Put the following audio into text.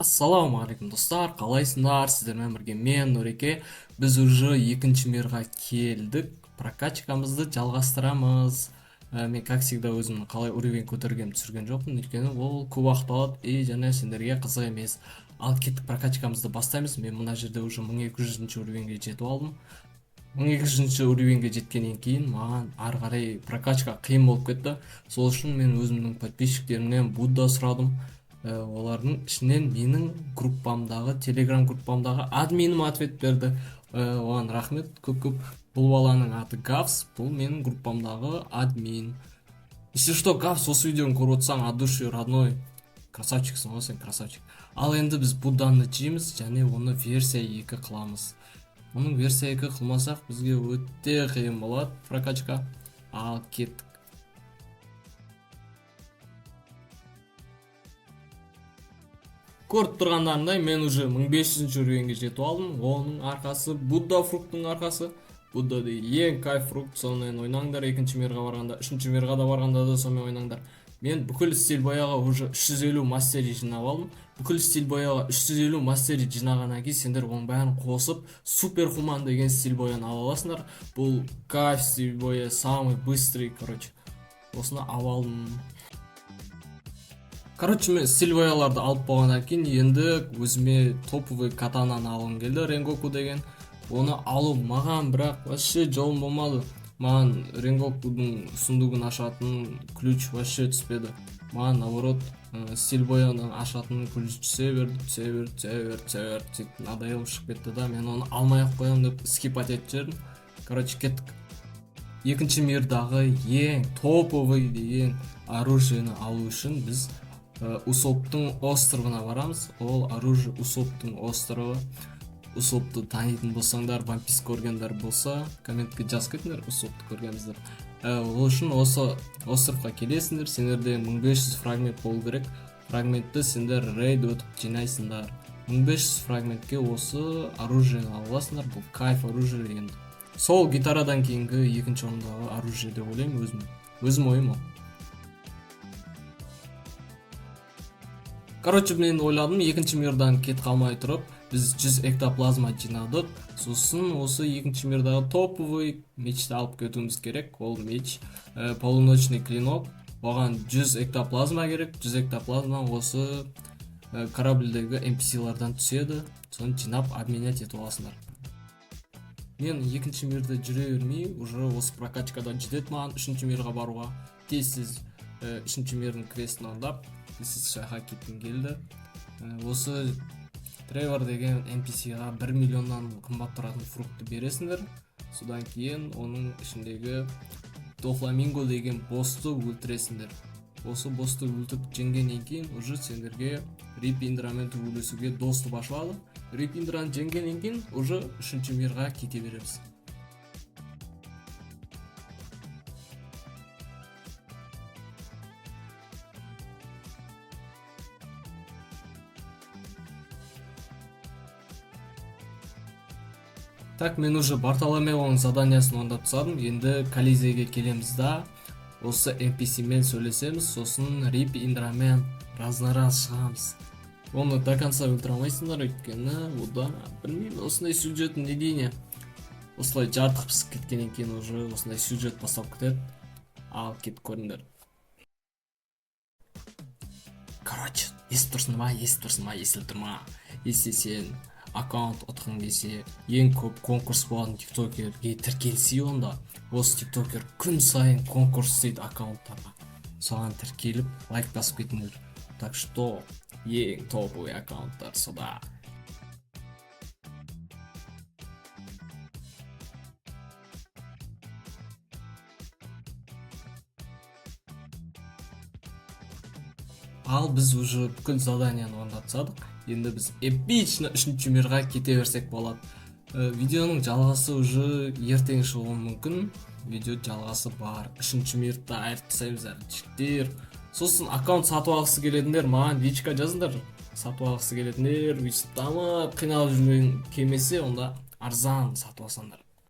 Ассалаумағалейкум, достар, қалайсыңдар? Сіздермен бірге мен, Нұреке. Біз уже екінші мирға келдік, прокачкамызды жалғастырамыз. Мен, как всегда, өзімнің қалай уровень көтергенімді түсірген жоқпын, өйткені ол көп уақыт алады и және сендерге қызық емес. Ал кеттік, прокачкамызды бастаймыз. Мен мына жерде уже 1200 уровеньге жетіп алдым. 1200 уровеньге жеткеннен кейін маған ары қарай прокачка қиын болып кетті. Сол үшін мен өзімнің подписчиктерімнен Будда сұрадым. Олардың ішінен менің группамдағы, телеграм группамдағы админім ответ берді. Оған рахмет көп көп. Бұл баланың аты Гавс, бұл менің группамдағы админ. Если что, Гавс, осы видеоны көріп отырсаң, от души, родной, красавчиксің ғой сен, красавчик. Ал енді біз Будданы жейміз және оны версия 2 қыламыз. Оның версия 2 қылмасақ, бізге өте қиын болады прокачка. Ал кеттік. Көріп тұрғандарындай, мен уже 1500 уровеньге жетіп алдым. Оның арқасы Будда фруктың арқасы. Будда деген ең кайф фрукт, сонымен ойнаңдар. Екінші мирға барғанда, үшінші мирға да барғанда да сонымен ойнаңдар. Мен бүкіл стиль бояға уже 350 мастери жинап алдым. Бүкіл стиль бояға 350 мастери жинағаннан кейін сендер оның бәрін қосып, супер хуман деген стиль бояны ала аласыңдар. Бұл кайф стиль боя, самый быстрый, короче. Осыны алып алдым. Короче, мен стиль бояларды алып болғаннан кейін енді өзіме топовый катананы алғым келді, Ренгоку деген. Оны алу маған бірақ вообще жолым болмады. Маған Ренгокудың сундугын ашатын ключ вообще түспеді. Маған наоборот, стиль бояны ашатын ключ түсе берді, түсе берді, түсе берді, түсе берді, сөйтіп надоел шығып кетті да, мен оны алмай ақ қоямын деп скипать етіп жібердім. Короче, кеттік. Екінші мирдағы ең топовый деген оружиені алу үшін біз Усоптың островына барамыз. Ол оружие Усоптың островы. Усопты танитын болсаңдар, One Piece көргендер болса, комментке жазып кетіңдер, Усопты көргенсіздер. Ол үшін осы островқа келесіңдер, сендерде 1500 фрагмент болу керек. Фрагментті сендер рейд өтіп жинайсыңдар. 1500 фрагментке осы оружиені ала аласыңдар. Бұл кайф оружие енді. Сол гитарадан кейінгі екінші орындағы оружие деп ойлаймын өзім. Өзім ойым ол. Короче, мен ойладым, екінші мирдан кет қалмай тұрып, біз 100 эктоплазма жинадық. Сосын осы екінші мирдағы топовый мечті алып кетуіміз керек. Ол меч, полуночный клинок. Оған 100 эктоплазма керек. 100 эктоплазма осы корабльдегі эн пи си-лардан түседі. Соны жинап обменять етіп аласыңдар. Мен екінші мирде жүре бермей, уже осы прокачкадан жетеді маған үшінші мирға баруға. Тез-тез, үшінші мирдің квестін орындап, тез-тез шайға кеткім келді. Осы Тревор деген эн пи си-ға 1 миллионнан қымбат тұратын фрукты бересіңдер. Содан кейін оның ішіндегі Дофламинго деген боссты өлтіресіңдер. Осы боссты өлтіріп жеңгеннен кейін уже сендерге Рип Индрамен төбелесуге доступ ашылады. Рип Индраны жеңгеннен кейін уже үшінші мирға кете береміз. Так, мен уже Бартоломеоның заданиясын орындап тастадым. Енді Колизейге келеміз да, осы эн пи си-мен сөйлесеміз, сосын Рип Индрамен раз на раз шығамыз. Оны до конца өлтіре алмайсыңдар, өйткені ода, білмеймін, осындай сюжет не дейін, осылай жартық пісіп кеткеннен кейін уже осындай сюжет басталып кетеді. Ал кетіп көріңдер. Короче, естіп тұрсың ба, естіп тұрсың ба, естіліп тұр ма? Если сен аккаунт ұтқың келсе, ең көп конкурс болатын тиктокерге тіркелсе, онда осы тиктокер күн сайын конкурс істейді аккаунттарға. Соған тіркеліп, лайк басып кетіңдер. Так что ең топовый аккаунттар сода. Ал біз уже бүкіл заданияны орындап тастадық. Енді біз эпично үшінші мирға кете берсек болады. Видеоның жалғасы уже ертең шығуы мүмкін. Видео жалғасы бар. Үшінші мирді айырып тастаймыз әлі, жігіттер. Сосын аккаунт сатып алғысы келетіндер маған личка жазыңдар. Сатып алғысы келетіндер өйстіп дамып қиналып жүрген келмесе, онда арзан сатып алсаңдар.